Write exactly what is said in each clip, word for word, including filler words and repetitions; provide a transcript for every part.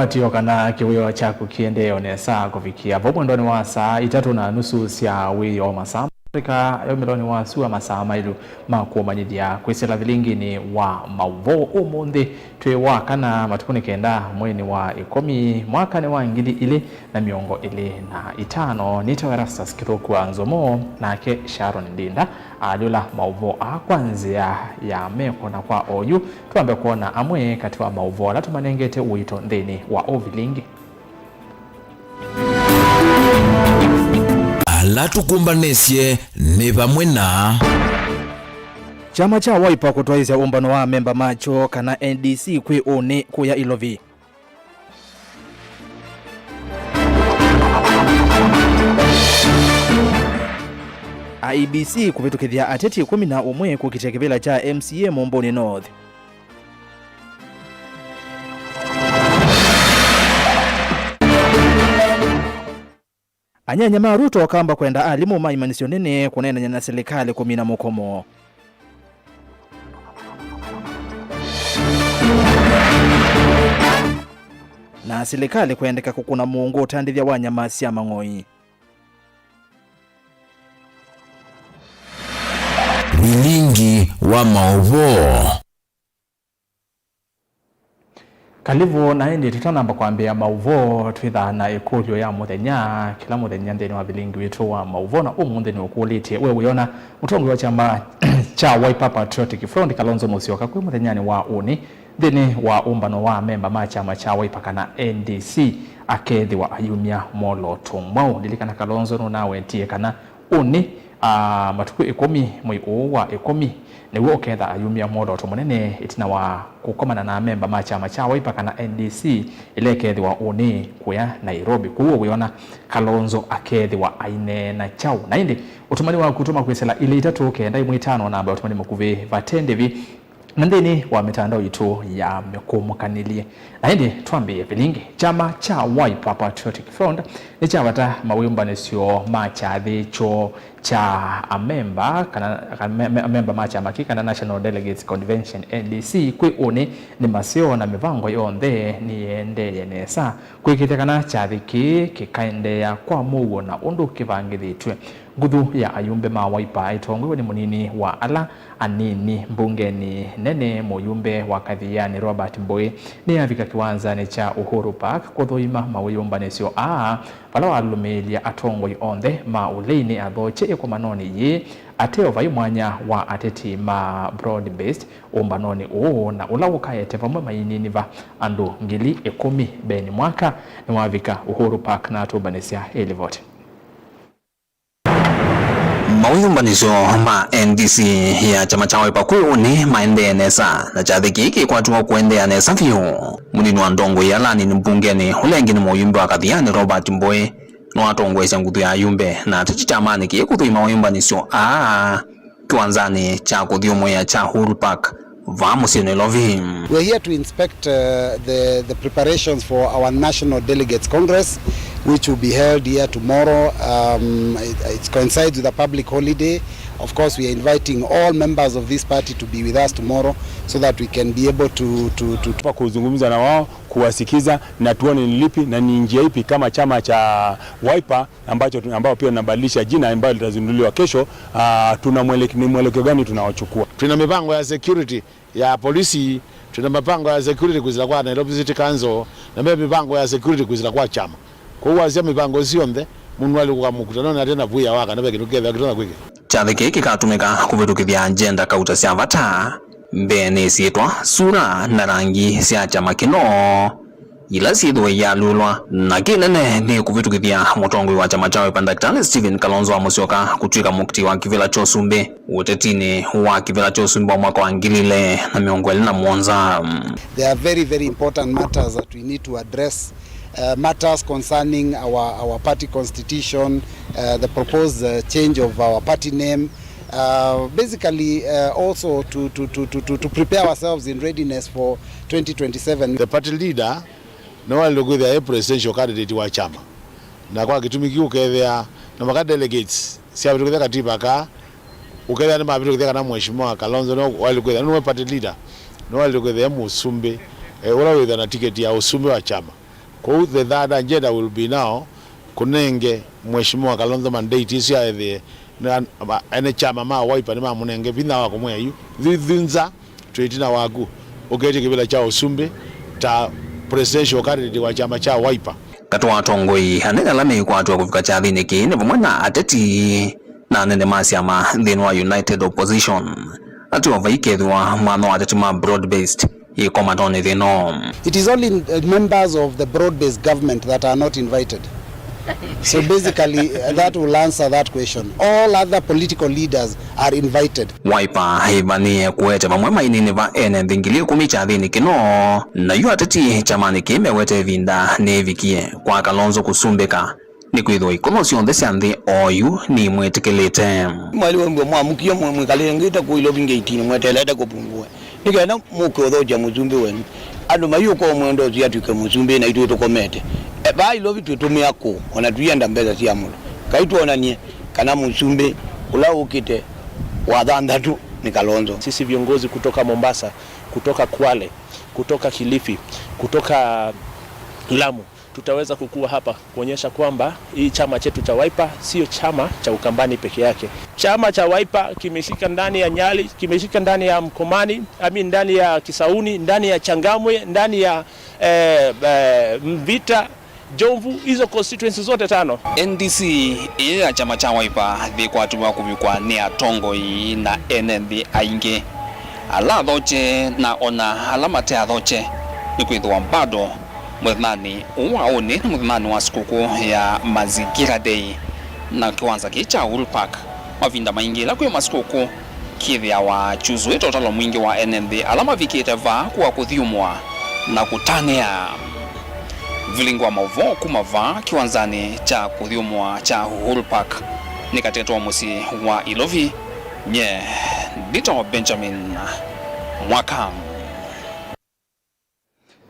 Atio kana kĩwĩo kyaku kĩendee o nesa kũvikĩa vau mwendonĩ wa saa itatũ na nusu sya wĩoo, masaa ma Afrika ya ũmĩlonĩ wa sua, masaa maĩlu ma kũmanyĩthya kwĩsĩla vilinginĩ wa maũvoo ũmũnthĩ. Twĩ wa kana, matukũnĩ kenda mweinĩ wa ĩkũmi, mwakanĩ wa ngili ilĩ na mĩongo ĩlĩ na itano. Nĩtawa Erastus Kĩthũku wa Nzomo, nake Sharon Ndinda alyũla maũvoo aa kwa nzĩa ya meko, na kwa oyu twambe kwona amwe katĩ wa maũvoo ala tũmanengete ũito nthĩnĩ wa ũvilingi. Ala tũkũmbanĩsye nĩ vamwe na. Kyama kya Wiper kũtwaĩĩsya ũmbano wa amemba makyo kana N D C kwĩ ũnĩ kũya Ilovi. I E B C kũvĩtũkĩthya ateti ĩkũmi na ũmwe kũkitĩa kĩvĩla kya M C A Mũmbũnĩ North. Anyanya ma Ruto kamba kwenda alimũ ma imanyĩsyo nene kũneenany'a na silikalĩ kũmina mũkomo. Na silikalĩ kwendeka kũkũna mũũngũ ũtandĩthya wa nyama sya mang'oi. Vilingi wa maũvoo. Kalivu, na ĩndĩ tũtanamba kwambĩĩa maũvoo, twĩthaa na ĩkũlyo ya mũthenya kĩla mũthenya nthĩnĩ wa vilingi witũ wa maũvoo, na ũmũnthĩ nĩũkũlĩtye we wĩona mũtongoi wa kyama kya Wiper Patriotic Front, Kalonzo Musyoka, kwĩ mũthenyanĩ wa ũnĩ nthĩnĩ wa ũmbano wa amemba ma kyama kya Wiper kana N D C akeethĩwa ayumya mwolooto mwaũ. Lilikana Kalonzo nũnawetie kana ũnĩ, a, matukũ ĩkũmi mwei ũũ wa ĩkũmi nĩw'o ũketha ayumya mwolooto mũnene ĩtina wa kũkomana na amemba ma kyama kya Wiper kana N D C ĩla ĩkethĩwa ũnĩ kũya Nairobi. Kwoou wĩona Kalonzo akethĩwa aineena kyaũ? Na ĩndĩ ũtũmani waku tũma kwĩsĩla ilĩ itatũ kenda ĩmwe itano, namba ya ũtũmani mũkuvĩ vate ndĩvi na nthĩnĩ wa mĩtandao yitũ ya mĩkũmũkanĩlye. Na ĩndĩ twambĩĩe vilingi. Kyama kya Wiper Patriotic Front nĩkyavata mawĩũmbanĩsyo ma kyathĩ kyoo kya amemba, kana, kana me-, me-, amemba ma kyama kĩĩ, kana National Delegates Convention, N D C, kwĩ ũnĩ nĩ maseo na mĩvango yonthe nĩyendeeye nesa, kũĩkĩĩthya kana kyathĩ kĩĩ kĩkaendeea kwa mũuo na ũndũ kĩvangĩthĩtw'e. Nguthu ya ayumbe ma Wiper ĩtongoew'e nĩ mũnini wa ala anini mbungenĩ nene, mũyumbe wa Kathiani Robert Mbũĩ, nĩyavika kĩwanzanĩ kya Uhuru Park kũthũima mawĩyũmbanĩsyo aa, vala walũlũmĩĩlye atongoi onthe ma ũleinĩ athokye ĩkomanonĩ yĩĩ, ateo vai mwanya wa ateti ma broad-based ũmbanonĩ ũũ, na ũla ũkaete vamwe maininiva andũ ngili ĩkũmi mbeenĩ mwaka nĩwavika Uhuru Park, na atũmbanĩsya ĩ livoti. Mawĩyũmbanĩsyo ma N D C ya kyama kya Wiper kwĩ ũnĩ maendee nesa, na kyathĩ kĩĩ kĩkwatĩwa kũendeea nesa vyũ. Mũnini wa ndongoi ala anini mbungenĩ, ũla ĩngĩ nĩ mũyumbe wa Kathiani Robert Mbũĩ, nĩwatongoesya nguthu ya ayumbe na ateti kyamanĩ kĩĩ kũthũima mawĩyũmbanĩsyo aa kĩwanzanĩ kya kũthyũmũĩa kya Uhuru Park vaa mũsyĩ Nairobi. We're here to inspect, uh, the, the preparations for our National Delegates Congress, which will be held here tomorrow. Um, it, it coincides with a public holiday. Of course, we are inviting all members of this party to be with us tomorrow so that we can be able to, to, to, to Hapa kuzungumza na wao, kuwasikiza na tuone ni lipi na ni njia ipi kama chama cha Wiper ambacho, ambao pia tunabadilisha jina, ambayo litazinduliwa kesho, ah, tuna mwelek-, ni mwelekeo gani tunaochukua? Twĩna mĩvango ya security ya polisi, twĩna mĩvango ya security kwĩsĩla kwa Nairobi City Council, na me mĩvango ya security kwĩsĩla kwa kyama. Kwoou wasya mĩvango ĩsu yonthe, mũndũ nĩwaĩle kũka mũkutanonĩ ate na vũĩa wa kana ve kĩndũ kĩkethĩwa kĩtonya kwĩkĩka. Kyathĩ kĩĩ kĩkatũmĩka kũvĩtũkĩthya agenda kauta sya vata mbeenĩ, syĩtwa, sura, na rangi sya kyama kĩno ila syĩthĩwe iyaalyũlwa, na kĩnene nĩ kũvĩtũkĩthya mũtongoi wa kyama kya Wiper, Ndakĩtalĩ Stephen Kalonzo wa Musyoka kũtw'ĩka mũkiti wa kĩvĩla kya ũsumbĩ ũtetinĩ wa kĩvĩla kya ũsumbĩ wa mwaka wa ngili ilĩ na mĩongo ĩlĩ na mũonza. There are very, very important matters that we need to address, uh, matters concerning our, our party constitution, uh, the proposed, uh, change of our party name, uh, basically, uh, also to, to, to, to, to, to prepare ourselves in readiness for twenty twenty-seven. The party leader nĩwaĩle kwĩthĩa e presidential candidate wa kyama, na kwa kĩtumi kĩu ũkethĩa na maka delegates syavĩtũkĩthya katiba kaa, ũkethĩa nĩmavĩtũkĩthya kana Mheshimiwa Kalonzo nĩwaĩle kwĩthĩa nĩwe party leader, nĩwaĩle kwĩthĩa e mũsumbĩ, eh, ũla wĩthĩa na tiketi ya ũsumbĩ wa kyama. Kwoou the third agenda will be now kũnenge Mheshimiwa Kalonzo mandate ĩsu aethĩe na, ma, ene kyama ma Wiper nĩmamũnenge vinya wa kũmwĩa yu, thi, thi nza, twĩ ĩtina waku, ũketye kĩvĩla kya ũsumbĩ ta presidential candidate wa kyama kya Wiper. Katĩ wa atongoi anene ala meĩkwatw'a kũvika kyathĩnĩ kĩĩ nĩ vamwe na ateti na anene ma syama nthĩnĩ wa United Opposition. Atĩ o vaikethĩwa mwanya wa ateti ma broad-based ĩkomatonĩ thĩno. It is only, uh, members of the broad-based government that are not invited. So basically, uh, that will answer that question. All other political leaders are invited. Wiper ĩvanĩe kũete vamwe mainini va ene nthĩ ngili ĩkũmi kyathĩnĩ kĩno, na yu ateti kyamanĩ kĩĩ mewete ĩvinda nĩĩvikie kwa Kalonzo kũsumbĩka, nĩkwĩthĩwa ikũno syonthe sya nthĩ oyu nimwĩtĩkĩlĩte. Mwali wembwe mwamũkie mwe-, mwĩkalĩngĩte kũilwa vingĩ itini mwetelete kũvungũe. Nĩ kenda mũke ũthokya mũsumbĩ wenyu. Andũ mayũka ũmwenda ũsu atw'ĩke mũsumbĩ na itwĩ tũkomete. E, vaa Ilovi twĩtũmĩa kũ, ona tũienda mbesa sya mũndũ. Kai twonanie kana mũsumbĩ ũla ũkĩte wa thanthatũ nĩ Kalonzo. Sisi viongozi kutoka Mombasa, kutoka Kwale, kutoka Kilifi, kutoka Lamu, tutaweza kukua hapa kuonyesha kwamba hii chama chetu cha Wiper sio chama cha Ukambani peke yake. Chama cha Wiper kimeshika ndani ya Nyali, kimeshika ndani ya Mkomani, I mean, ndani ya Kisauni, ndani ya Changamwe, ndani ya, eh, eh, Mvita, Jomvu, hizo constituency zote tano. N D C ĩĩ ya kyama kya Wiper yĩkwatĩwa kũvikwa nĩ atongoi na ene nthĩ aingĩ, ala athokye na ona ala mate athokye, nĩkwĩthĩwa bado mũthenyanĩ ũũ wa ũnĩ nĩ mũthenyanĩ wa sikũkũ ya Mazingira Day, na kĩwanza kĩĩ kya Uhuru Park mavinda maingĩ ĩla kwĩ masikũkũ kĩthĩawa kyuzũĩte ũtalo mwingĩ wa ene nthĩ ala mavikĩte vaa kũa kũthyũmũa na kũtanĩa. Vilingi wa maũvoo kuma vaa kĩwanzanĩ kya kũthyũmũa kya Uhuru Park nĩ katĩkatĩ wa mũsyĩ wa Ilovi, nye ndĩtawa Benjamin Mwaka.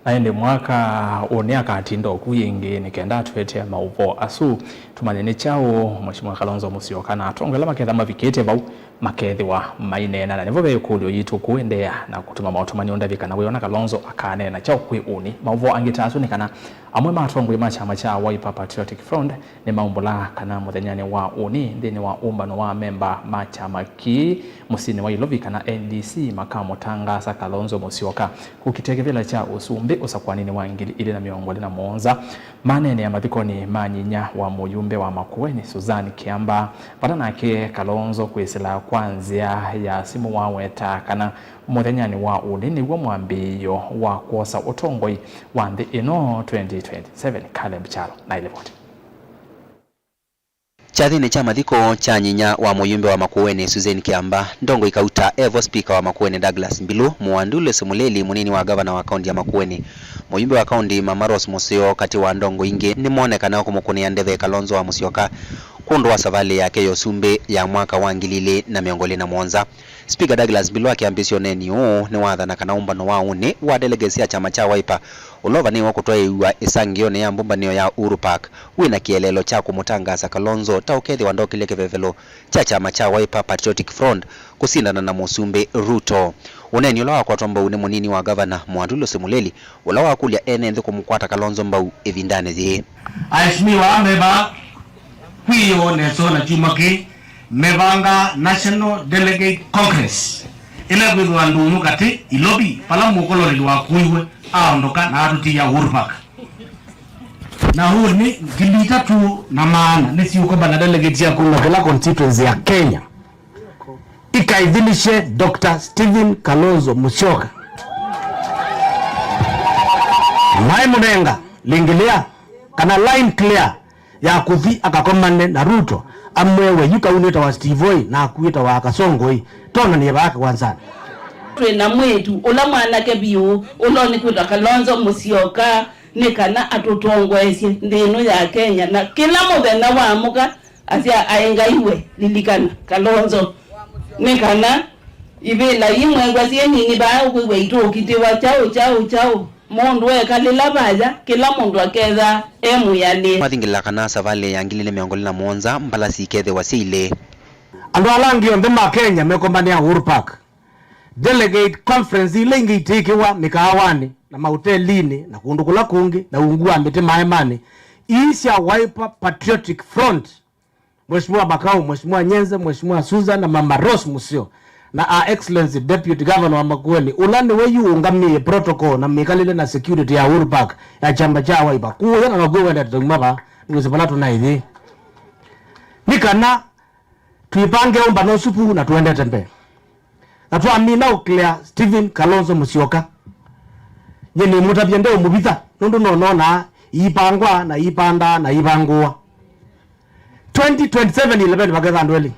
Na ĩndĩ Mwaka ũnĩ akatinda oku yĩngĩ nĩ kenda atũetee maũvoo asu. Tũmanye nĩ kyaũ Mheshimiwa Kalonzo Musyoka na atongoi ala maketha mavikĩte vau makethĩwa maineena, na nĩvo ve ĩkũlyo yitũ kũendeea na kũtuma maũtũmani ũndavye kana wĩona Kalonzo akaneena kyaũ kwĩ ũnĩ. Maũvoo angĩ ta asu nĩ kana amwe ma atongoi ma kyama kya Wiper Patriotic Front nĩmaumbũla kana mũthenyanĩ wa ũnĩ nthĩnĩ wa ũmbano wa amemba ma kyama kĩĩ mũsyĩnĩ wa Ilovi kana N D C makamũtangaasa Kalonzo Musyoka kũkitĩa kĩvĩla kya ũsumbĩ ũsakũaninĩ wa ngili ilĩ na mĩongo ĩlĩ na mũonza. Maneenea mathikonĩ ma nyinya wa mũyumbe wa Makueni, Susan Kiamba, vata nake Kalonzo kwĩsĩla kwa nzĩa ya simũ waweta kana mũthenyanĩ wa ũnĩ nĩw'o mwambĩĩo wa kwosa ũtongoi wa nthĩ ĩno twenty twenty-seven. Caleb Kyalo na ilivoti. Kyathĩnĩ kya mathiko kya nyinya wa mũyumbe wa Makueni, Susan Kiamba, ndongoi kauta evo spika wa Makueni Douglas Mbilu, Mwandulũ Simuleli, mũnini wa gavana wa kaunti ya Makueni, mũyumbe wa kaunti Mama Rose Mũseo, katĩ wa ndongoi ingĩ, nĩmoonekana kũmũkũnĩa ndeve Kalonzo wa Musyoka kwondũ wa savalĩ yake ya ũsumbĩ ya mwaka wa ngili ilĩ na mĩongo ĩlĩ na mũonza. Spika Douglas Mbilu akĩambĩĩsya ũneeni ũũ nĩwathana kana ũmbano wa ũnĩ wa delegates ya kyama kya Wiper ũla ũvanĩĩwe kũtwaĩĩw'a ĩsangĩonĩ ya mbũmbanĩo ya Uhuru Park wĩ na kĩeleelo kya kũmũtangaasa Kalonzo ta ũkethĩwa ndokĩlya kĩvevelo kya kyama kya Wiper Patriotic Front kũsindana na Mũsumbĩ Ruto. Ũneeni ũla wakwatwa mbau nĩ mũnini wa gavana Mwandulũ Simuleli, ũla wakũlya ene nthĩ kũmũkwata Kalonzo mbau ĩvindanĩ yĩĩ. Aheshimiwa amemba, kwĩyoo nesa na kyumwa kĩĩ, mevanga National Delegate Congress, ĩla ĩkwĩthĩwa ndũnyũ katĩ Ilovi, vala mũkoloneli wakuiwe aondoka na atũtia Uhuru Park. Na ũnĩ ngili itatũ na maana nĩsiũkomba na delegates ya kuma kĩla constituency ya Kenya ikaithilishe Doctor Stephen Kalonzo Musyoka. Maimũnenga lĩngĩlĩa kana line clear ya kũthi akakomane na Ruto, amwĩwe yu kau nĩtawa Steve Oi na aku wĩtawa Kasongo Oi, tonanie vaa kĩwanzanĩ. Twĩ na mwĩĩtu ũla mwanake vyũ ũla nĩ kwĩtwa Kalonzo Musyoka, nĩ kana atũtongoesye nthĩ ĩno ya Kenya, na kĩla mũthenya wamũka asya, aĩ Ngai we, lilikana Kalonzo, nĩ kana ivĩla imwengwa syĩ nini vaa ũkwĩw'a itũũkitĩwa kyaũ, kyaũ, kyaũ. Mũndũ ekalĩla vaya, kĩla mũndũ akethaa e mwĩanĩe. Mathingĩla kana savalĩ ya ngili ilĩ mĩongo ĩlĩ na mũonza mbalasi ikethĩwa syĩ ilĩ. Andũ ala angĩ onthe ma Kenya mekombanĩa Uhuru Park. Delegate conference ila ingĩ itĩkĩwa mĩkaawanĩ. na maũtelinĩ, na kũndũ kũla kũngĩ, na ungu wa mĩtĩ maemanĩ. Ii sya Wiper Patriotic Front, Mheshimiwa Makau, Mheshimiwa Nyenze, Mheshimiwa Susan, na Mama Rose Musyo, na Her Excellency Deputy Governor wa Makueni, ũla nĩwe yu ũngamĩe protocol na mĩkalĩle na security ya Uhuru Park ya kyama kya Wiper. Kũya na nakw'o wendete tauma va, nĩwĩsĩ vala tũnaĩyĩ. Nĩ kana twĩpange ũmbano ũsu vu na tũendete mbee. Na twamina ũclear Stephen Kalonzo Musyoka, nyie nĩmũtavya ndeũmũvitha, nũndũ nononaa iipangwa na iipandaa na iivangũwa. Twenty twenty-seven eleven vaketha andũ elĩ.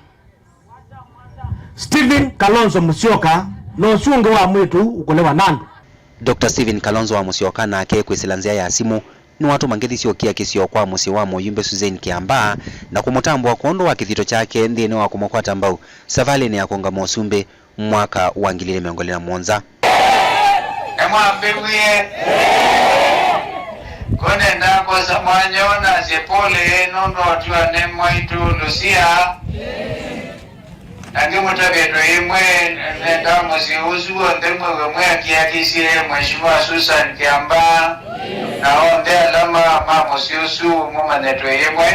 Stephen Kalonzo Musyoka no ũsu ũngĩ wa mwĩĩtu ũũ ũkũlewa na andũ. Doctor Stephen Kalonzo wa Musyoka nake kwĩsĩla nzĩa ya simũ nĩwatũma ngĩthi syũkĩa kĩsio kwa mũsyĩ wa mũyumbe Suzanne Kiambaa na kũmũtambũa kwondũ wa kĩthito kyake nthĩnĩ wa kũmũkwata mbau savalĩnĩ ya kũũngama ũsumbĩ mwaka wa ngili ilĩ mĩongo ĩlĩ na mũonza. Nĩmwambĩwie? Ko nenda kwosa mwanya ũũ nasye pole nũndũ wa ũtw'ane mwaitũ Lucia. Na ngĩmũtavya twĩ ĩmwe, nenda mũsyĩ ũsu w'onthe mwĩw'e mwĩakiakisye Mheshimiwa Susan Kiambaa, na onthe ala ma, ma mũsyĩ ũsu mũmanye twĩ ĩmwe.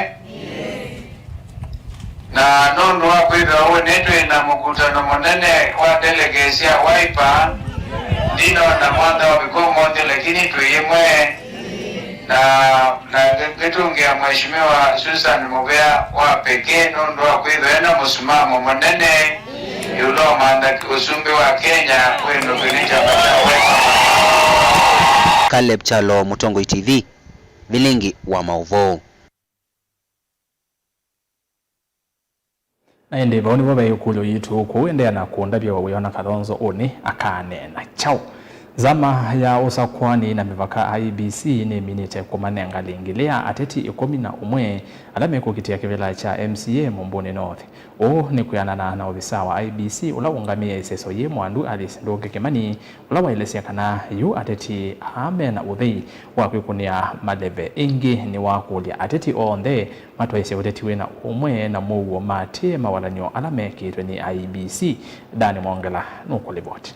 Na nũndũ wa kwĩthĩwa ũnĩ twĩ na mũkutano mũnene wa delegates sya Wiper, ndinona mwanya wa ũvika ũmũnthĩ, lakini twĩ ĩmwe. Na, na ngĩtũngĩa Mheshimiwa Susan mũvea wa pekee nũndũ wa kwĩthĩwa ena mũsimamo mũnene ĩũlũ wa mantha ũsumbĩ wa Kenya wĩ nũkwĩ nĩ kyama kya Wiper. Caleb Kyalo, Mũtongoi T V, vilingi wa maũvoo. Na ĩndĩ vau nĩvo ve ĩkũlyo yitũ, kũendeea na kũndavya we wĩona Kalonzo ũnĩ akaneena kyaũ? Nzama ya ũsakũani na mĩvaka I E B C nĩminĩte kũmanenga lĩngĩ lĩa ateti ĩkũmi na ũmwe ala mekũkitĩa kĩvĩla kya M C A Mũmbũnĩ North. Ũũ nĩ kwĩanana na ovisa wa I E B C ũla ũngamĩe ĩseso yĩĩ mwandu Alice Ndũngĩ Kĩmani, ũla waelesya kana yu ateti aa me na ũthei wa kwĩkũnĩa maleve. Ĩngĩ nĩwakũlya ateti onthe matwaĩsye ũteti wĩ na ũmwe na mũuo maatĩĩe mawatany'o ala mekĩtwe nĩ I E B C. Dan Mwongela nũkũlivoti.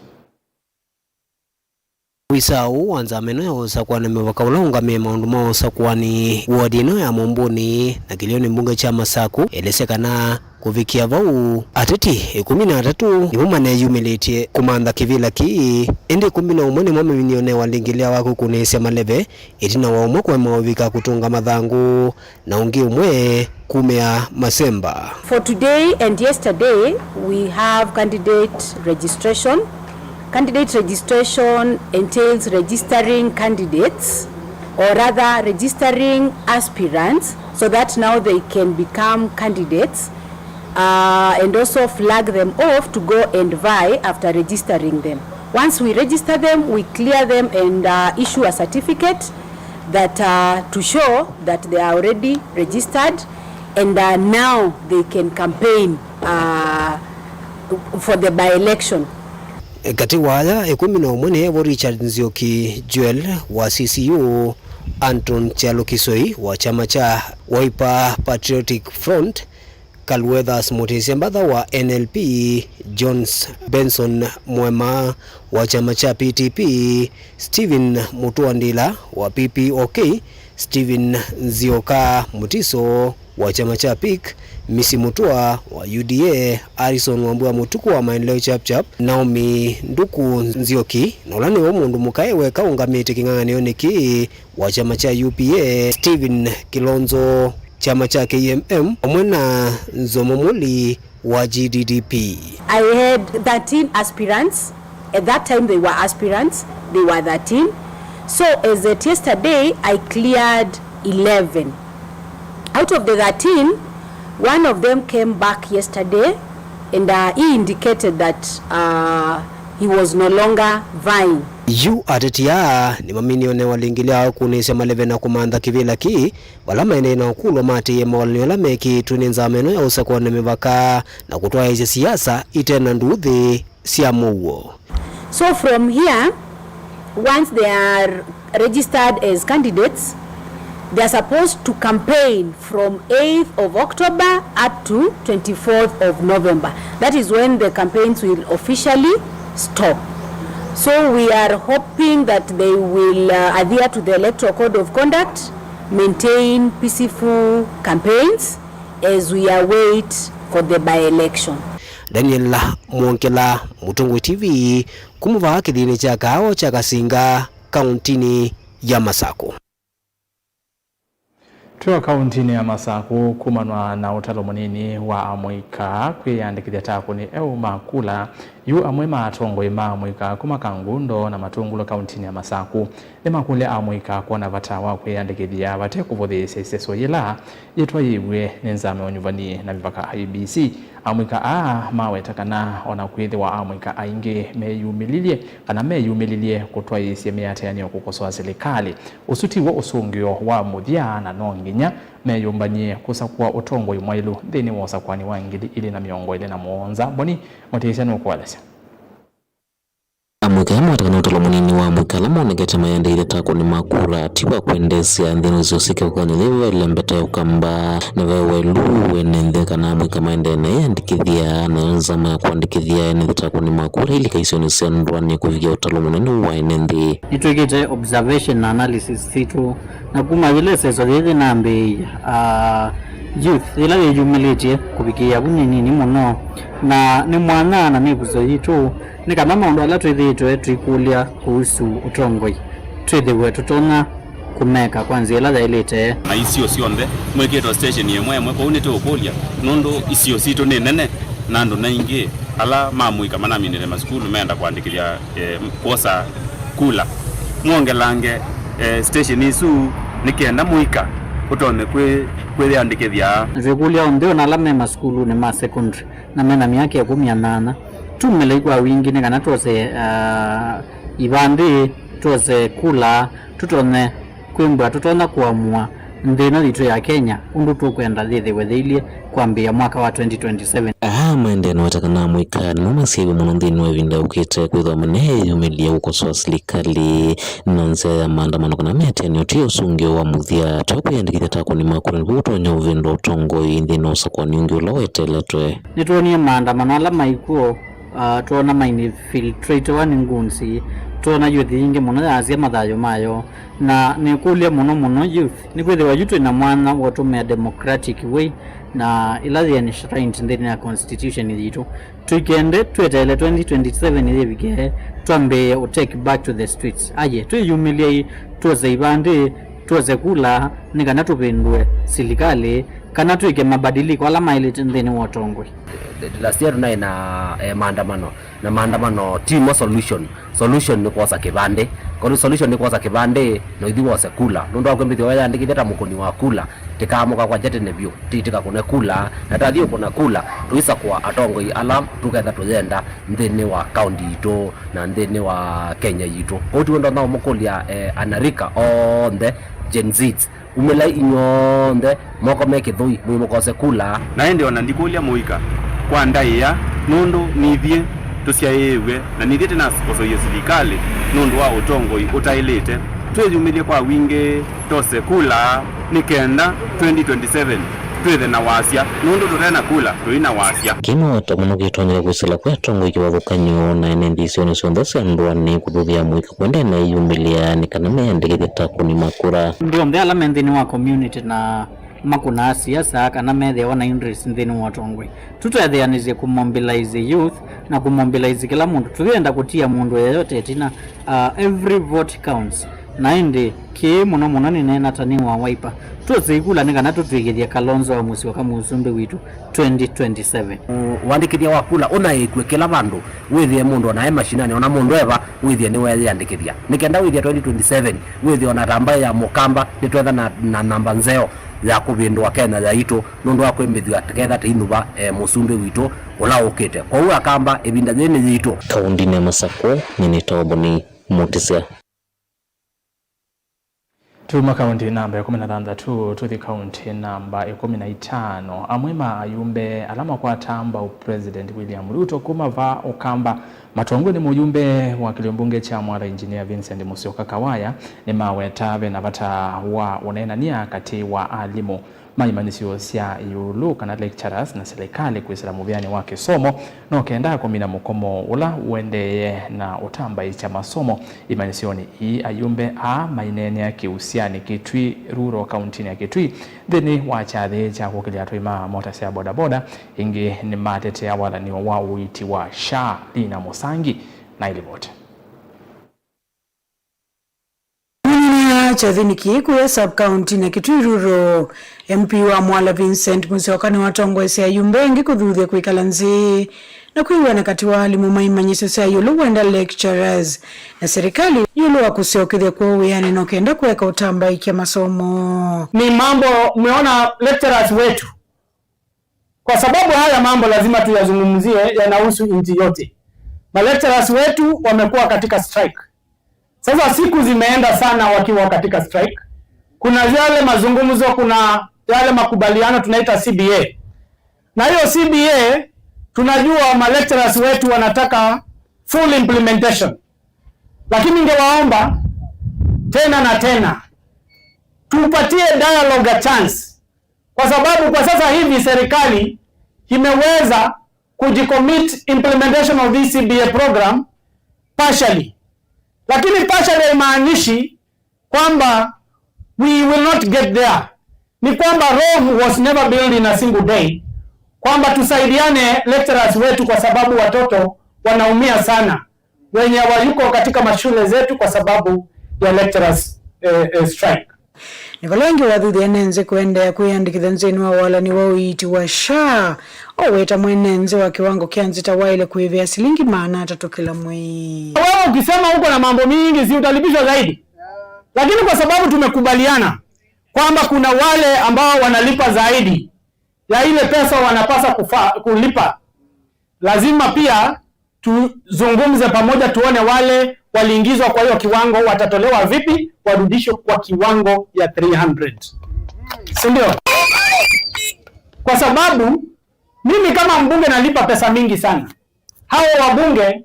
Wisa ũũ wa nzama ĩno ya ũsakũani mĩvaka ũla ũngamĩe maũndũ ma ũsakũani wodi ĩno ya Mũmbũnĩ na kĩlĩonĩ mbunge kya Masaku elesya kana kũvikĩa vau, ateti ĩkũmi na atatũ nĩmo maneyumĩlĩtye kũmantha kĩvĩla kĩĩ, ĩndĩ ĩkũmi na ũmwe nĩmo maminiwe newa lĩngĩ lĩa wa kwĩkũnĩĩsya maleve, ĩtina wa ũmwe kũema ũvika kũtũnga mathangũ na ũngĩ ũmwe kumĩa masemba. For today and yesterday, we have candidate registration. Candidate registration entails registering candidates, or rather registering aspirants, so that now they can become candidates, uh, and also flag them off to go and vie after registering them. Once we register them, we clear them and, uh, issue a certificate that, uh, to show that they are already registered and, uh, now they can campaign, uh, for the by-election. Katĩ wa aya ĩkũmi na ũmwe nĩ evo Richard Nzioki Joel wa C C U, Anton Kyalo Kisoi wa kyama kya Wiper Patriotic Front, Kaluethas Mũtĩsya Mbatha wa N L P, Jones Benson Mwema wa kyama kya P T P, Stephen Mutua Ndila wa P P O K, Stephen Nzioka Mutiso wa kyama kya PIK, Misi Mutua wa U D A, Harrison Wambua Mutuku wa Maendeleo Chap Chap, Naomi Nduku Nzioki, na ũla nĩwe mũndũ mũka e weka ũngamĩte kĩng'ang'anĩonĩ kĩĩ wa kyama kya U P A, Stephen Kilonzo kyama kya K M M, vamwe na Nzomo Muli wa G D D P. I had thirteen aspirants. At that time, they were aspirants. They were thirteen. So as at yesterday, I cleared eleven. Out of the thirteen, one of them came back yesterday, and, uh, he indicated that, uh, he was no longer vying. Yu ateti aa nĩmaminie ũnewa lĩngĩ lya kũnĩsya maleve na kũmantha kĩvĩla kĩĩ, vala maendee na ũkũlwa maatĩĩe mawalany'o ala mekĩĩtwe nĩ nzama ĩno ya ũsakũani mĩvaka na kũtwaĩĩsya siasa ite na nduuthĩ sya mũuo. So from here, once they are registered as candidates, they are supposed to campaign from eighth of October up to twenty-fourth of November. That is when the campaigns will officially stop. So we are hoping that they will, uh, adhere to the Electoral Code of Conduct, maintain peaceful campaigns as we await for the by-election. Daniel Mwongela, Mũtongoi T V, kuma vaa kĩthĩnĩ kya kaawa kya Kasinga, kaũntinĩ ya Masakũ. Twĩ o kaũntinĩ ya Masakũ, kumanwa na ũtalo mũnini wa amũika kwĩyandĩkĩthya ta akũni eũ ma kula, yu amwe ma atongoi ma amũika kuma Kangundo na Matungulu kaũntinĩ ya Masakũ nĩmakũlya amũika kwona vata wa kwĩyandĩkĩthya vate kũvũthĩĩsya ĩseso yĩla yĩtwaĩĩw'e nĩ Nzama ya Ũnyuvani na Mĩvaka, I E B C. Amũika aa maweta kana o na kwĩthĩwa amũika aingĩ meyumĩlilye kana meyumĩlilye kũtwaĩĩsya mĩatĩanĩo kũkosoa silikalĩ, ũsu tiw'o ũsũngĩo wa mũthya, na no nginya meyũmbany'e kũsakũa ũtongoi mwaĩlu nthĩnĩ wa ũsakũani wa ngili ilĩ na mĩongo ĩlĩ na mũonza. Mboni Mũtĩsya nũkũelesya. Amũika aya maweta kana ũtalo mũnini wa amũika ala monekete mayandĩkĩthya ta akũni ma kula ti wa kwendeesya nthĩnĩ wa isio syĩ kĩvathũkany'o yĩĩ vailembeta ya Ũkamba. Nĩvaĩ waĩlu wene nthĩ kana amũika maendee na ĩyandĩkĩthya, nayo nzama ya kũandĩkĩthya ene nthĩ ta akũni ma kula ilika isionĩ sya ndũanĩ kũvikĩa ũtalo mũnene wa ene nthĩ. Nĩtwĩkĩte observation na analysis sitũ, na kuma yĩla ĩseso yĩĩ yĩnambĩĩie, ah, youth yĩla yĩyumĩlĩtye kũvikĩĩa vu nĩ nini mũno, na nĩ mwanya na mĩvuso yitũ nĩ kana maũndũ ala twĩthĩĩtwe tũikũlya kũhusu ũtongoi twĩthĩwe tũtonya kũmeka kwa nzĩa ĩla yaĩlĩte. Na isio syonthe mwĩkĩtwe station ĩmwe ĩmwe, kwoou nĩtũũkũlya nũndũ isio sitũ nĩ nene na andũ naingĩ ala ma mũika manaminĩte masukulu meenda kũandĩkĩthya, eh, kwosa kula. Mwongelange, eh, station isu nĩ kenda mũika ũtonye kwĩ-, kwĩyandĩkĩthya. Na twĩkũlya onthe ona ala me masukulunĩ ma secondary na mena myaka ĩkũmi na nyanya, tumĩlei kwa wingĩ nĩ kana twose, ah, ivandĩ, twose kula, tũtonye kwĩmbwa tũtonya kũamũa nthĩ ĩno yitũ ya Kenya ũndũ tũkwenda yĩthĩwe yĩilyĩ kwambĩĩa mwaka wa twenty twenty-seven. Aa maendee na weta kana amũika nĩmo masyaĩwe mũno nthĩnĩ wa ĩvinda yũkĩte kwĩthwa maneyĩyumĩlya kũkosoa silikalĩ na nzĩa ya maandamano kana mĩatĩanĩo ti ũsũngĩo wa mũthya, tyo kwĩyandĩkĩthya ta akũni ma kula nĩvo ũtonya ũvĩndwa ũtongoi nthĩnĩ wa ũsakũani ũngĩ ũla weteeletwe. Nĩtwonie maandamano ala maĩ kw'o, ah, twoona mainfiltratewa nĩ ngunzi, twoona youth yingĩ mũno yaasya mathayũ mayo, na nĩkũlya mũno mũno youth, nĩkwĩthĩwa yu twĩ na mwanya wa ũtũmĩa democratic way na ĩla yĩ enshrined nthĩnĩ ya constitution yitũ. Tũikende tweteele twenty twenty-seven yĩvike, twambĩĩe ũ take back to the streets. Aye, twĩyumĩlyei, twose ivandĩ, twose kula, nĩ kana tũvĩndũe silikalĩ, kana twĩke mabadiliko ala maĩlĩte nthĩnĩ wa ũtongoi. Last year tũnaĩ na, eh, maandamano, na maandamano timo solution. Solution nĩ kwosa kĩvandĩ. Kwoou solution nĩ kwosa kĩvandĩ na ũithi wose kula. Nũndũ wa kwĩmbĩthya weyandĩkĩthya ta mũkũni wa kula, tĩkaamũka kwakya tene vyũ, ti tĩkakũne kula, na tathiĩ ũkũna kula, tũisakũa atongoi ala tũketha tũyenda nthĩnĩ wa kaũnti yitũ na nthĩnĩ wa Kenya yitũ. Kwoou tiw'o ndonya ũmũkũlya, eh, anarika onthe, Gen Zs, umĩlai inyw'onthe, moko me kĩthũi, mũimũkose kula. Na ĩndĩ o na ndikũlya mũika kwa ndaĩa, nũndũ nithyĩ tũsyaĩĩw'e, na nithyĩ tĩnakosoie silikalĩ nũndũ wa ũtongoi ũtaĩlĩte. Twĩyumĩlye kwa wingĩ, tose kula, nĩ kenda twenty twenty-seven twĩthe na wasya, nũndũ tũte na kula, tũi na wasya. Kĩĩ nĩ weta mũno kĩtonyeka kwĩsĩla kwĩ atongoi kĩvathũkany'o na ene nthĩ isionĩ syonthe sya ndũanĩ kũthuthya amũika kũendeea na ĩyumĩlya nĩ kana meyandĩkĩthye ta akũni ma kula. Andũ onthe ala me nthĩnĩ wa community na makũnaa siasa kana methĩawa na interest nthĩnĩ wa ũtongoi, tũtetheanĩsye kũmobilize youth na kũmobilize kĩla mũndũ. Tũyenda kũtia mũndũ yeyote ĩtina. Uh, every vote counts. Na ĩndĩ kĩĩ mũno mũno nĩneena ta nĩ wa Wiper. Tũsei kula nĩ kana tũtw'ĩkĩthye Kalonzo wa Musyoka mũsumbĩ witũ twenty twenty-seven. Ũ-, ũandĩkĩthya wa kula ũnaĩĩkw'e kĩla vandũ, wĩthĩe mũndũ ona e mashinani, ona mũndũ eva, wĩthĩe nĩweeyĩandĩkĩthya. Nĩ kenda wĩthĩe twenty twenty-seven, wĩthĩe ona ta mbaĩ ya Mũkamba, nĩtwetha na, na namba nzeo ya kũvĩndũa Kenya yaitũ, nũndũ wa kwĩmbĩthw'a tũketha tũinyuva, eh, mũsumbĩ witũ ũla ũkĩte. Kwoou Akamba, ĩvinda yĩĩ nĩ yitũ. Kaũndinĩ ya Masakũ, nyie nĩtawa Boni Mũtĩsya. Tuma kaũntĩ namba ĩkũmi na thanthatũ, tũthi kaũntĩ namba ĩkũmi na itano. Amwe ma ayumbe ala makwataa mbau President William Ruto kuma va Ũkamba, matongoew'e nĩ mũyumbe wa kĩlio mbunge kya Mwala Engineer Vincent Musyoka Kawaya, nĩmaweta ve na vata wa ũneenany'a katĩ wa alimũ, ma imanyĩsyo sya ĩũlũ kana lecturers na silikalĩ kwĩsĩla mũvĩanĩ wa kĩsomo no kenda kũmina mũkomo ũla ũendee na ũtambaĩkya masomo. Imanyĩsyonĩ ii, ayumbe aa maineenea kĩusianĩ Kitui Rural, kauntinĩ ya Kitui, nthĩnĩ wa kyathĩ kya kũkĩlya atwai ma mota sya bodaboda. Ĩngĩ nĩmatetea walanĩo wa ũiiti wa SHA. Lina Mũsangi na ilivoti. Mũnini wa kyathĩnĩ kĩĩ kũya sub-county na Kitui Rural, M P wa Mwala Vincent Musyoka nĩwatongoesye ayumbe angĩ kũthuthya kwĩkala nzĩ na kwĩw'ana katĩ wa alimũ ma imanyĩsyo sya ĩũlũ wenda lecturers na serikali ĩũlũ wa kũsyokethya kwoo wĩanĩ no kenda kũeka ũtambaĩkya masomo. Ni mambo, umeona lecturers wetu, kwa sababu haya mambo lazima tuyazungumzie, yanahusu nchi yote. Ma lecturers wetu wamekuwa katika strike. Sasa siku zimeenda sana wakiwa katika strike. Kuna yale mazungumzo, kuna yale makubaliano tunaita C B A. Na hiyo C B A, tunajua ma lecturers wetu wanataka full implementation. Lakini ningewaomba tena na tena, tupatie dialogue a chance. Kwa sababu kwa sasa hivi serikali imeweza kujicommit implementation of this C B A program partially. Lakini partially haimaanishi kwamba we will not get there. Ni kwamba Rome was never built in a single day. Kwamba tusaidiane lecturers wetu, kwa sababu watoto wanaumia sana wenye wayuko katika mashule zetu kwa sababu ya lecturers, eh, eh, strike. Nĩ vala ĩngĩ wathuthya ene nzĩ kũendeea kwĩyandĩkĩthya nthĩnĩ wa walani wa ũiiti wa SHA, oweta mwene nzĩ wa kĩwango kya nzĩ ta waĩle kũĩvĩa silingi maana atatũ kĩla mwei. Wewe ukisema uko na mambo mingi, si utalipishwa zaidi? Lakini kwa sababu tumekubaliana kwamba kuna wale ambao wanalipa zaidi ya ile pesa wanapaswa kufa, kulipa, lazima pia tuzungumze pamoja, tuone wale waliingizwa kwa hiyo kiwango watatolewa vipi, warudishwe kwa kiwango ya three hundred. Si ndio? Kwa sababu mimi kama mbunge nalipa pesa mingi sana. Hao wabunge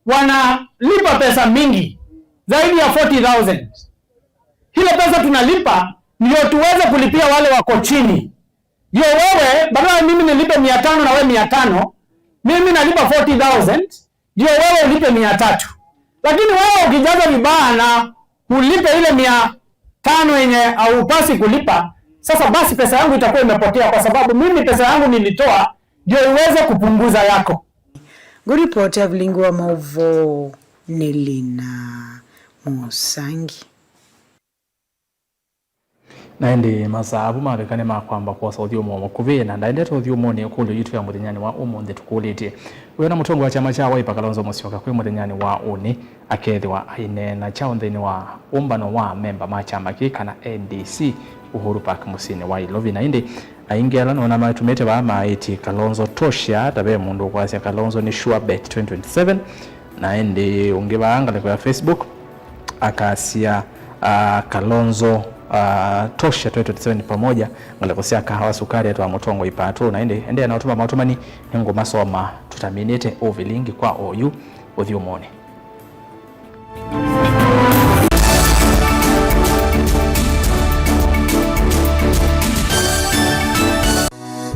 wanalipa pesa mingi, zaidi ya forty thousand. Ile pesa tunalipa ndio tuweze kulipia wale wako chini. Ndio wewe, badala mimi nilipe mia tano na wewe mia tano, mimi nalipa forty thousand, ndio wewe ulipe mia tatu. Lakini wewe ukijaza vibaya na ulipe ile mia tano yenye haupasi kulipa, sasa basi pesa yangu itakuwa imepotea, kwa sababu mimi pesa yangu nilitoa ndio iweze kupunguza yako. Ngũripoti ya vilingi wa maũvoo nĩ Lina Mũsangi. Na ĩndĩ masaa avu mavika nĩ ma kwamba kwosa ũthyũmũo mũkuvĩ, na ndaendete ũthyũmũonĩ ĩkũlyo yitũ ya mũthenyanĩ wa ũmũnthĩ tũkũlĩtye, wĩona mũtongoi wa kyama kya Wiper Kalonzo Musyoka kwĩ mũthenyanĩ wa ũnĩ akethĩwa aineena kyaũ nthĩnĩ wa ũmbano wa amemba ma kyama kĩĩ kana N D C Uhuru Park mũsyĩnĩ wa Ilovi? Na ĩndĩ aingĩ ala nona matũmĩte vaa maaĩtye Kalonzo tosha, ta ve mũndũ ũkwasya Kalonzo nĩ sure bet twenty twenty-seven. Na ĩndĩ ũngĩ vaa ngalĩko ya Facebook akasya, ah, Kalonzo, ah, tosha twenty twenty-seven pamoja. Ngalĩko sya Kahawa Sukari etwa Mũtongoi Pato. Na ĩndĩ endeea na ũtũma maũtũmani, nĩngũmasoma tũtaminĩte ũvilingi kwa oyu ũthyũmũonĩ.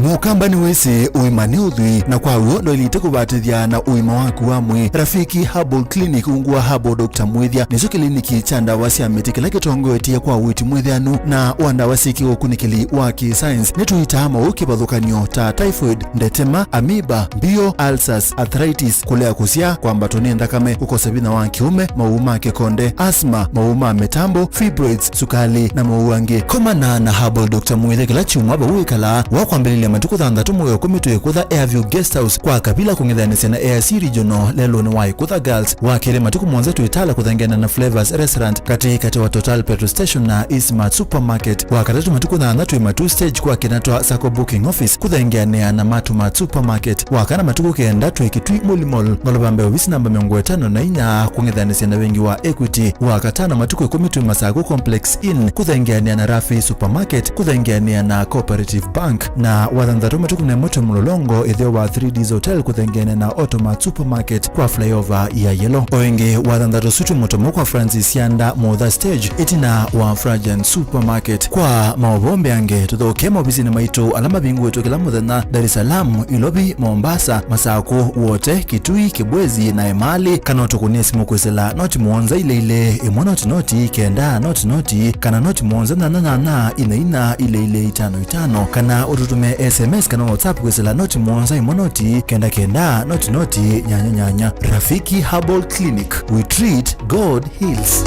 Mũkamba nĩwĩsĩ ũima nĩ ũthwii, na kwa w'o ndwaĩlĩte kũvatĩthya na ũima waku wa mwĩĩ. Rafiki Herbal Clinic ungu wa Herbal Doctor Mwĩthya nĩkyo kĩliniki kya ndawa sya mĩtĩ kĩla kĩtongoetye kwa ũiiti mwĩthĩanu na wa ndawa syĩ kĩũkunĩkĩli wa kĩ-science. Nĩtũitaa maũũ kĩvathũkany'o ta typhoid, ndetema, amoeba, mbio, ulcers, arthritis, kũlea kũsyaa, kwambatwa nĩ nthakame, kũkosa vinya wa kĩũme, mawau ma kĩkonde, asthma, mawau ma mĩtambo, fibroids, sukalĩ, na mawau angĩ. Komana na Herbal Doctor Mwĩthya kĩla kyumwa vau wĩkalaa wa kwambĩlĩlya matukũ thanthatũ mwei wa ĩkũmi twĩ kũtha Airview Guest House kwa Kavila kũng'ethanĩsya na A I C Regional lelũnĩ wa Ĩkũtha Girls. Wa kelĩ matukũ mũonza twĩ Tala kũthengeana na Flavors Restaurant katĩ katĩ wa Total Petrol Station na Eastmart Supermarket. Wa katatũ matukũ thanthatũ twĩ Matuu Stage kwa kĩna twa Sacco Booking Office kũthengeanĩa na Matumat Supermarket. Wa kana matukũ kenda twĩ Kitui Muli Mall, ngolova mbee ovisi namba mĩongo ĩtano na inya kũng'ethanĩsya na vengi wa Equity. Wa katano matukũ ĩkũmi twĩ Masaku Complex Inn kũthengeanĩa na Rafi Supermarket kũthengeanĩa na Cooperative Bank. Na wa Wathanthatũ matuku na ĩmwe twĩ Mũlolongo, ĩtheo wa Three Ds Hotel kũthengeene na Automat Supermarket kwa flyover ya Yellow. O ĩngĩ, wathanthatũ ũsu twĩ Mũtomo kwa Francis Sianda Motha Stage, ĩtina wa Frajan Supermarket. Kwa maũvoo mbeange, tũthokee maovisinĩ maitũ ala mavingũĩtwe kĩla mũthenya Dar es Salaam, Ilovi, Mombasa, Masakũ, Wote, Kitui, Kibwezi na Emali, kana ũtũkũnĩe simũ kwĩsĩla noti mũonza ilĩ ilĩ, ĩmwe noti noti, kenda noti noti, kana noti mũonza nyanya nyanya, ina ina, ilĩ ilĩ, itano itano, kana ũtũtũmĩe S M S kana WhatsApp kwĩsĩla noti mũonza ĩmwe noti, kenda kenda, noti noti, nyanya nyanya. Rafiki Herbal Clinic, we treat, God heals.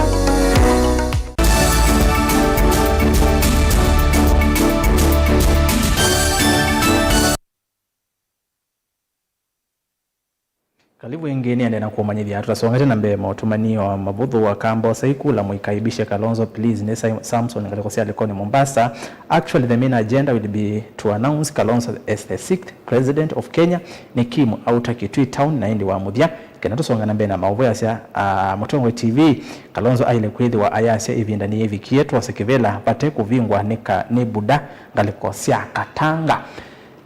Karibu ĩngĩ, nĩende na kũmanyĩthya tũtasongete na mbee maũtũmani wa mavũthũ wa kamba ũsai kula mũikaibishe Kalonzo please nĩ Sam- Samson ngalĩko sya Likoni Mombasa. Actually, the main agenda will be to announce Kalonzo as the sixth president of Kenya nĩ Kim auta Kitui Town na ĩndĩ wa mũthya. Kenda tũsonga na mbee na maũvoo, asya, ah, Mũtongoi T V, Kalonzo aile kwĩthĩwa ayasya ĩvinda nĩyĩvikie twose kĩvĩla vate kũvingwa nĩ ka- nĩ Buddha ngalĩko sya Katanga.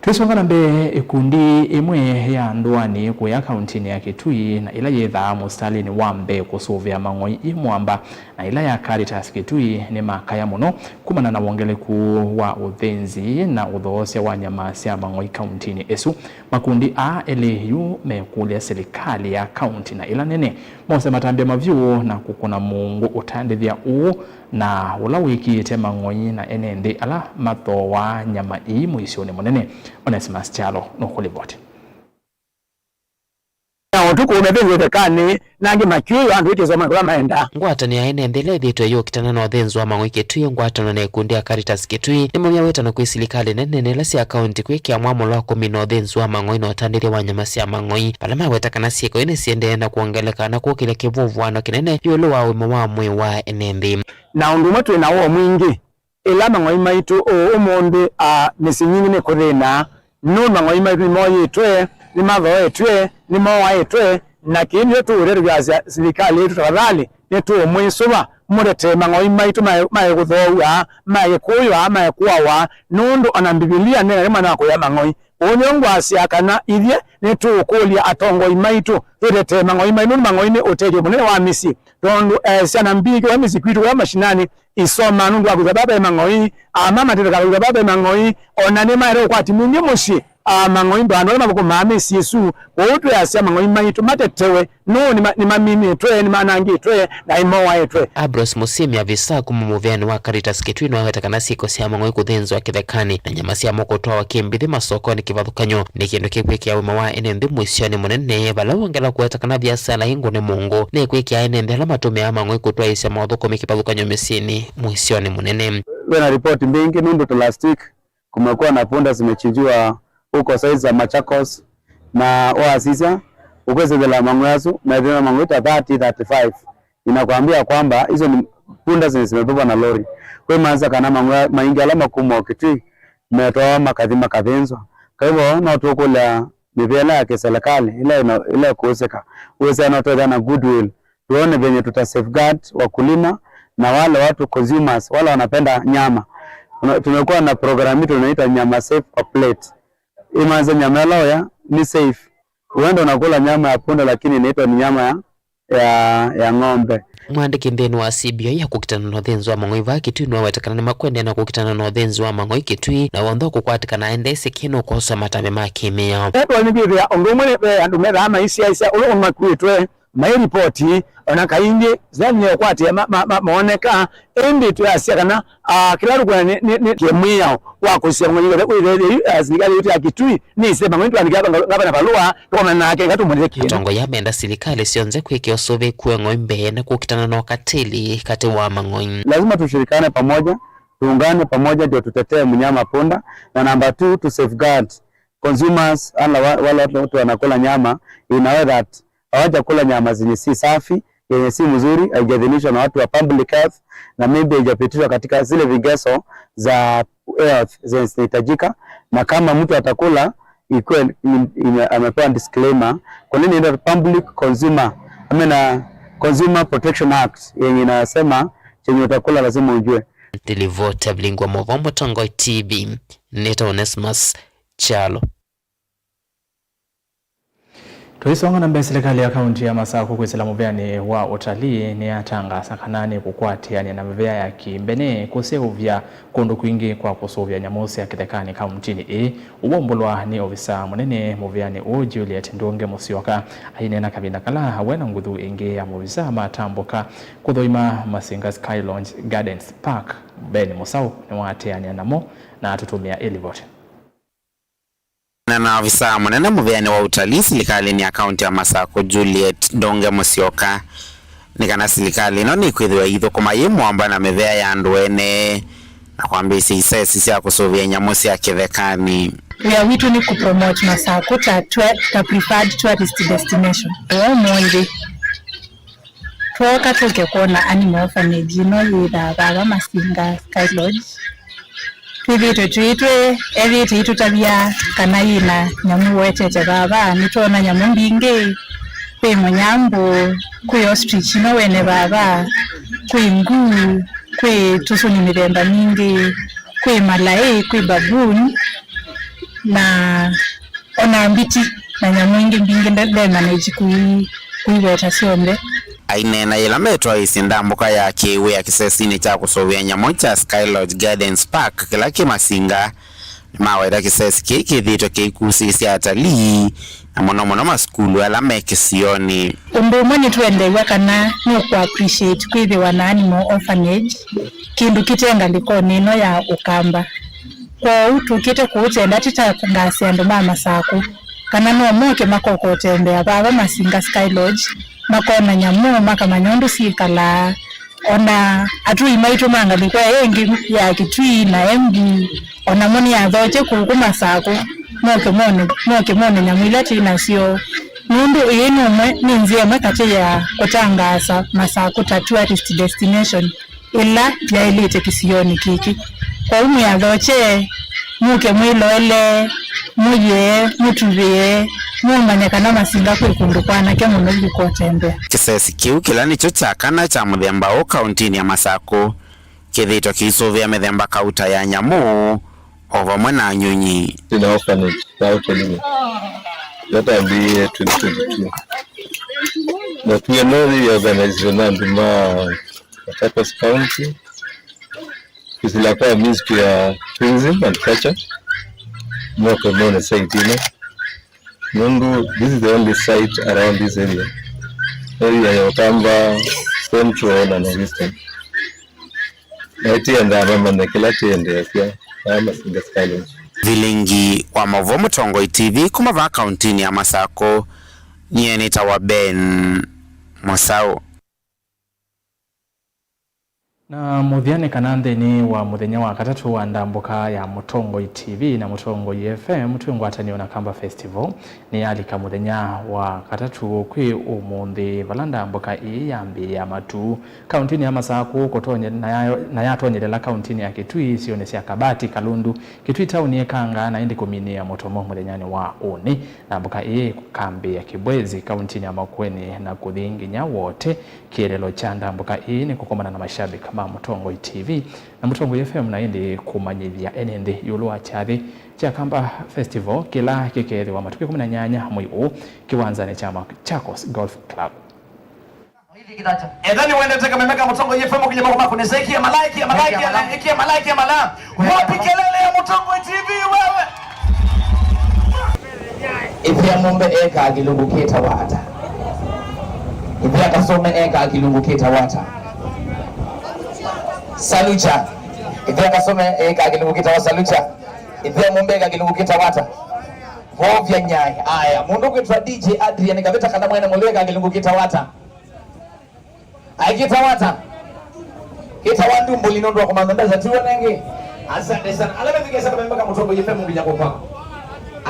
Twĩsonga na mbee, ĩkundi ĩmwe ya ndũanĩ kũya kauntinĩ ya Kitui na ĩla yĩthaa mũsitalĩnĩ wa mbee kũsũvĩa mang'oi yĩ mwamba na ĩla ya Caritas Kitui nĩmakaya mũno kumana na wongeleku wa ũthĩnzi na ũthoosya wa nyama sya mang'oi kauntinĩ ĩsu. Makundi aa elĩ yu mekũlya silikalĩ ya kaunti na ĩla nene mose matambya mavyũ na kũkũna mũngũ ũtandĩthya ũũ na ũla wĩkĩĩte mang'oi na ene nthĩ ala mathooaa nyama ii mũisyonĩ mũnene. Onesimus Kyalo nũkũlivoti. Na ũtukũ methĩnzĩte kanĩ, na angĩ makyũĩwa andũ ĩkĩsoma kũla maendaa. Ngwatanĩo ya ene nthĩ ĩla ĩthĩĩtwe yũkitana na ũthĩnzi wa mang'oi Kitui, ngwatanĩo na ĩkundi ya Caritas Kitui, nĩmaumya wĩtano kwĩ silikalĩ nene na ila sya kaunti kwĩkĩa mwamũlo wa kũmina ũthĩnzi wa mang'oi na ũtandĩthya wa nyama sya mang'oi, vala maweta kana syĩko ii nĩsiendee na kwongeleka na kũkĩlya kĩvũvũano kĩnene ĩũlũ wa ũima wa mwĩĩ wa ene nthĩ. Na ũndũ ũmwe twĩ na woo mwingĩ, ĩla mang'oi maitũ ũũ ũmũnthĩ, a, mĩsyĩ nyingĩ nĩkũthĩna, nũndũ mang'oi maitũ nĩmoyĩtwe, nĩmathooetw'e, nĩmoaĩtwe, na kĩĩ nĩkyo tũũtethya twĩasya silikalĩ yitũ, tafadhali, nĩtũũmwĩsũva, mũtetee mang'oi maitũ mae, mae kũthooaw'a, mae kũywa, mae kũawa, nũndũ o na Mbivilia nĩnena nĩ mwana wa kũya mang'oi. Ũu nĩw'o ngwasya kana ithyĩ nĩtũũkũlya atongoi maitũ tũtetee mang'oi maitũ, nũndũ mang'oi nĩ ũtethyo mũnene wa mĩsyĩ, tondũ, eh, syana mbingĩ wa mĩsyĩ kwitũ kũla mashinani isomaa nũndũ wa kwĩthwa vaa ve mang'oi, ama matetheka kwĩthwa vaa ve mang'oi, o na nĩmaete ũkwati mwingĩ mũsyĩ, a, mang'oi ndo andũ ala mathũkũmaa mĩsyĩ ĩsu. Kwoou twĩasya mang'oi maitũ matetewe, nũũ nĩma- nĩmaminĩtwe, nĩmanangĩtwe, na nĩmoaĩtwe. Ambrose Musimi, avisa kuma mũvĩanĩ wa Caritas Kitui, nĩwaweta kana syĩko sya mang'oi kũthĩnzwa kĩthekanĩ na nyama syamo kũtwawa kĩmbithĩ masokonĩ kĩvathũkany'o nĩ kĩndũ kĩkwĩkĩa ũima wa ene nthĩ mũisyonĩ mũnene, vala wongela kũweta kana viasala ĩ ngũne mũngũ nĩkwĩkĩa ene nthĩ ala matũmĩaa mang'oi kũtwaĩĩsya maũthũkũmi kĩvathũkany'o mĩsyĩnĩ mũisyonĩ mũnene. Wĩna ripoti mbingĩ nũndũ ta last week kumekuwa na punda zimechinjiwa huko side za Machakos, na waasisya ũkwĩsĩthĩla mang'oi asu methĩwa mang'oi ta thirty, thirty-five. Inakwambia kwamba hizo ni punda zenye zimebebwa na lori. Kwa hiyo maanza kana mang'oi maingi ala makuma Kitui metwawa makathi makathĩnzwa. Kwa hivyo no tũkũlya mĩvĩla ya kĩserikali ila ĩna- ila ĩkũhusika wĩsĩa no twethĩa na goodwill, tuone venye tuta safeguard wakulima na wale watu consumers wale wanapenda nyama. Tuna- tumekuwa na program yetu tunaita nyama safe kwa plate. Imaanza nyama ĩla ũya ni safe. Huenda unakula nyama ya punda lakini inaitwa ni nyama ya, ya, ya ng'ombe. Mwandĩki nthĩnĩ wa C B I ya kũkitana na ũthĩnzi wa mang'oi vaa Kitui nĩwaweta kana nĩmakwendea na kũkitana na ũthĩnzi wa mang'oi Kitui na w'onthe ũkũkwatĩkana aendee sĩkĩ nũkwosa matambya ma kĩmĩao. Etwa nĩkwĩthĩa ũndũ ũmwe ve andũ methaa maisyaĩsya ũla ũmakuĩtwe, mairipoti, o na kaingĩ, sitani nĩũkwatĩa ma- ma- ma- mooneka, ĩndĩ twĩasya kana, ah, kĩla tũkwenda nĩ- nĩ- nĩ kĩmwĩao wa kũsya ng'oi wĩthĩa yu, ah, silikalĩ yitũ ya Kitui nĩsema ng'oi twandĩkĩa ngavana valũa tũkomana nake ngatũmũlĩthye kĩndũ. Atongoi aa menda silikalĩ syonthe kwĩkĩa ũsũvĩku wa ng'oi mbee na kũkitana na ũkatili katĩ wa mang'oi. Lazima tushirikiane pamoja, tuungane pamoja ndio tutetee mnyama punda, na number two, to safeguard consumers, ala wa- wale watu watu wanakula nyama, in a way that hawajakula nyama zenye si safi, yenye si mzuri, haijaidhinishwa na watu wa public health, na maybe haijapitishwa katika zile vigezo za health zenye zinahitajika, na kama mtu atakula ikuwe ime- amepewa disclaimer. Kwa nini inaitwa Public Consumer, I mean, uh, Consumer Protection Act yenye inasema chenye utakula lazima ujue. Nĩlivoti ya Vilingwa Mova Mũtongoi T V, nĩta Onesmus kyalo. Tũisonga na mbee, silikalĩ ya kaunti ya Masakũ kwĩsĩla mũvĩanĩ wa ũtalii nĩyatangaasa kana nĩkũkwatĩanĩa na mĩvĩa ya kĩmbene kũseũvya kũndũ kwingĩ kwa kũsũvĩa nyamũ sya kĩthekanĩ kauntinĩ ĩĩ. Ũwaumbũlwa nĩ ovisa mũnene mũvĩanĩ ũũ, Juliet Ndunge Mũsyoka, aineena kavinda kala we na nguthu ĩngĩ ya maovisa matambũka kũthũima Masinga Sky Lodge Gardens Park. Ben Mũsaũ nĩwaatĩanĩa namo na atũtũmĩa ĩlivoti. Na na ofisa mũnene mũvĩanĩ wa ũtalii silikalĩnĩ ya kaunti ya Masakũ, Juliet Ndunge Mũsyoka, nĩ kana silikalĩ ĩno nĩkwĩthĩwa ĩithũkũma yĩ mũamba na mĩvĩa ya andũ ene na kwambĩĩsya isesi sya kũsũvĩa nyamũ sya kĩthekanĩ. Wĩa witũ nĩ kũ promote Masakũ ta tour, ta preferred tourist destination. Ũmũnthĩ twooka tũke kwona animal orphanage ĩno yĩthaa vava Masinga Sky Lodge. Twĩthĩĩtwe twĩ, twĩ, ethĩĩtwe itũtavya kana yĩna nyamũ wetete vava. Nĩtwoona nyamũ mbingĩ, kwĩ mũnyambũ, kwĩ ostrich ino wene vava, kwĩ nguu, kwĩ tũsũni mĩthemba mingĩ, kwĩ malaĩ, kwĩ baboon, na ona mbiti na nyamũ ingĩ mbingĩ nde, nde manage kui, kuiweta syonthe. Aineena yĩla metwaĩĩsye ndambũka ya kĩwĩa kĩsesinĩ kya kũsũvĩa nyamũ kya Sky Lodge Gardens Park kĩla kĩ Masinga, nĩmaweta kĩsesi kĩĩ kĩthĩĩtwe kĩikusĩĩsya atalii, na mũno mũno masukulu ala me kĩsionĩ. Ũndũ ũmwe nĩtũendeew'a kana nũkũ appreciate kwĩthĩwa na animal orphanage kĩndũ kĩte ngalĩkonĩ ĩno ya Ũkamba. Kwoou tũkĩte kũũtenda tũtangaase andũ ma Masakũ kana no moke makoka ũtembea vava Masinga Sky Lodge, makona nyamũ, makamanya ũndũ syĩkalaa. Ona atũi maitũ ma ngalĩko ĩĩ ĩngĩ ya Kitui na Embu, o namo nĩyathokye kũkũ Masakũ, moke mone, moke mone nyamũ ila twĩ nasyo. Nũndũ ĩĩ nĩ ũmwe, nĩ nzĩa ĩmwe katĩ ya kũtangaasa Masakũ ta tourist destination ĩla yaĩlĩte kĩsionĩ kĩkĩ. Kwoou mwĩathokye, mũke mwĩloele, mũyĩe, mũtuvĩe, mũmanye kana Masinga kwĩ kũndũ kwanake mũno vyũ kũtembea. Kĩsesi kĩu kĩla nĩkyo kya kana kya mũthemba ũũ kauntinĩ ya Masakũ kĩthĩĩtwe kĩisũvĩa mĩthemba kauta ya nyamũ o vamwe na nyũnyi. Twĩna orphanage ya ũtalii yatambĩĩe twenty twenty-two, na twĩna yĩorganizwe na andũ ma Machakos County, kwĩsĩla kwa Ministry ya Tourism and Culture, moke mone site ĩno, nũndũ this is the only site around this area, area ya Ũkamba Central na Northeastern. Na ĩtĩendaa mamanya kĩla kĩendeesya vaa Masinga Sky Lodge. Vilingi wa maũvoo Mũtongoi T V kuma vaa kauntinĩ ya Masakũ, nyie nĩtawa Ben Mũsaũ. Na mũthya nĩ kana nthĩnĩ wa mũthenya wa katatũ wa ndambũka ya Mũtongoi T V na Mũtongoi F M twĩ ngwatanĩo na Kamba Festival, nĩyalika mũthenya wa katatũ kwĩ ũmũnthĩ, vala ndambũka ĩĩ yambĩĩa matu kauntinĩ ya Masakũ kũtonye-, na yayo-, na yatonyelela kauntinĩ ya Kitui, isionĩ sya Kabati, Kalundu, Kitui taoni, Ĩkanga, na ĩndĩ kũminĩa Mũtomo mũthenyanĩ wa ũnĩ. Ndambũka ĩĩ ĩkambĩĩa Kibwezi kauntinĩ ya Makueni na kũthi nginya Wote. Kĩeleelo kya ndambũka ĩĩ nĩ kũkomana na mashabiki ma Mũtongoi T V na Mũtongoi F M, na ĩndĩ kũmanyĩthya ene nthĩ ĩũlũ wa kyathĩ kya Kamba Festival, kĩla kĩkeethĩwa matukũ ĩkũmi na nyanya mwei ũũ kĩwanzanĩ kya Machakos Golf Club. Ethani wendete kameme ka Mũtongoi F M, ũkinya moko maku nĩsaikia malaiki ya malaiki ya malaiki ya malaiki ya mala. Wapi kelele ya Mũtongoi T V wewe? Ĩthĩa mũmbe ekaa kĩlungu kĩtawa ata? Ĩthĩa kasome ekaa kĩlungu kĩtawa ata? Salucha. Ĩthĩa kasome ekaa kĩlungu kĩtawa salucha. Ĩthĩa mũmbe ekaa kĩlungu kĩtawa ata? Vovya nyai. Aya, mũndũ kwĩtwa D J Adrian Kavita kana mwene mũlweka kĩlungu kĩtawa ata? Ai, kĩtawa ata? Kĩtawa ndumbũli nũndũ wa kũmantha mbesa tiw'o nengĩ. Asante sana. Ala methikĩsa kameme ka Mũtongoi F M nginya kũkwa.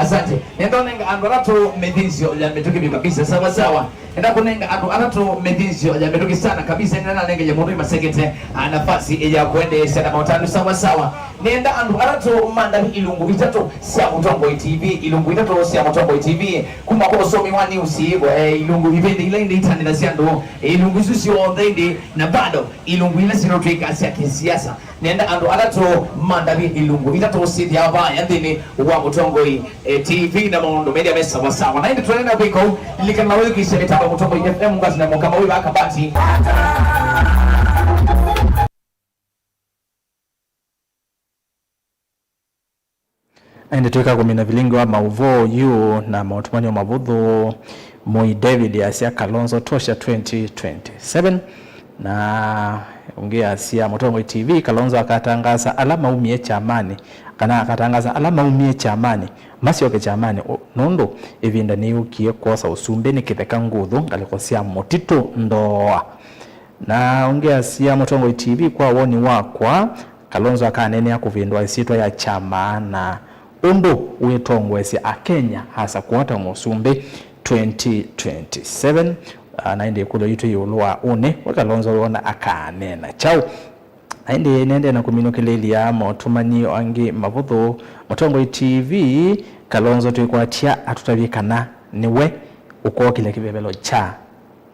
Asante. Nenda ũnenga andũ atatũ mĩthĩnzĩo ya mĩtũkĩ vyũ kabisa. Sawa sawa. Nenda kũnenga andũ atatũ mĩthĩnzĩo ya mĩtũkĩ sana kabisa. Nenda nanengeje mũndũ imasekete, ah, nafasi ya kũendeesya na maũtanu. Sawa sawa. Nenda andũ atatũ mandavye ilungu itatũ sya Mũtongoi T V, ilungu itatũ sya Mũtongoi T V, kuma kwa ũsomi wa news, eh, ilungu ivĩndĩ ila ĩndĩ itanĩthasya andũ, ilungu isu syonthe ĩndĩ, na bado ilungu ila sinotwĩka sya kĩsiasa. Nenda andũ atatũ mandavye ilungu itatũ syĩthĩawa vaya nthĩnĩ wa Mũtongoi, eh, T V na maũndũ methĩa me sawa sawa. Na ĩndĩ tũnaenda kwĩka ũu, lilikana na wĩkĩsya mĩtambo ya Mũtongoi F M ngwasi na mũkama wĩ vaa kabati. Na ĩndĩ twĩka kũmina vilingi wa maũvoo yu na maũtũmani mavũthũ, Mũi David asya Kalonzo tosha twenty twenty-seven, na ũngĩ asya Mũtongoi T V, Kalonzo akatangaasa ala maumie kyamanĩ, kana akatangaasa ala maumie kyamanĩ masyoke kyamanĩ, ũ-, nũndũ ĩvinda nĩyũkie kwosa ũsumbĩ nĩ kĩtheka nguthu, ngalĩko sya mũtitũ ndooa. Na ũngĩ asya Mũtongoi T V, kwa woni wakwa, Kalonzo akaneenea kũvĩndũa ĩsyĩtwa ya kyama na ũndũ wĩtongoesya Akenya asa kũota mũsumbĩ twenty twenty-seven. Ah, na ĩndĩ ĩkũlyo yitũ ĩũlũ wa ũnĩ, we Kalonzo wĩona akaneena kyaũ? Na ĩndĩ nĩendee na kũminũkĩlĩlya maũtũmani angĩ mavũthũ, Mũtongoi T V, Kalonzo twĩkwatya atũtavye kana nĩwe ũkookĩlya kĩvevelo kya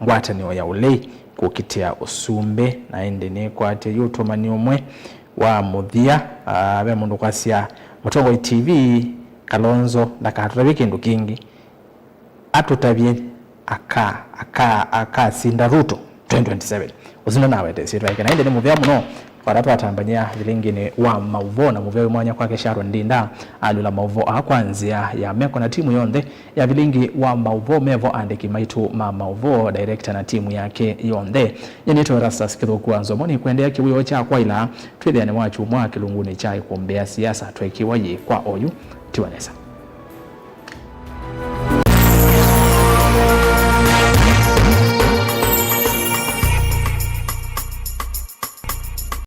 ngwatanĩo ya ũlei kũkitĩa ũsumbĩ. Na ĩndĩ nĩkwatya yu ũtũmani ũmwe wa mũthya, ah, ve mũndũ kwasya, Mũtongoi T V, Kalonzo ndakatũtavye kĩndũ kĩngĩ, atũtavye aka, aka, akasinda Ruto twenty twenty-seven. Ũsu nĩnawete ĩsyĩtwa yake. Na ĩndĩ nĩ mũvea mũno. Vala twatambany'a vilingini wa maũvoo na mũvea wĩ mwanya kwake Sharon Ndinda, alyũla maũvoo aa kwa nzĩa ya meko na timu yonthe ya vilingi wa maũvoo mevo, andĩki maitũ ma maũvoo, director na timu yake yonthe. Nyie nĩtawa Erastus Kĩthũku wa Nzomo, nĩkwendea kĩwĩoo kya kwaĩla twĩthĩane wa kyumwa kĩlungunĩ kya ĩkũmbĩ ya siasa twekiwa yĩ kwa oyu. Tiwa nesa.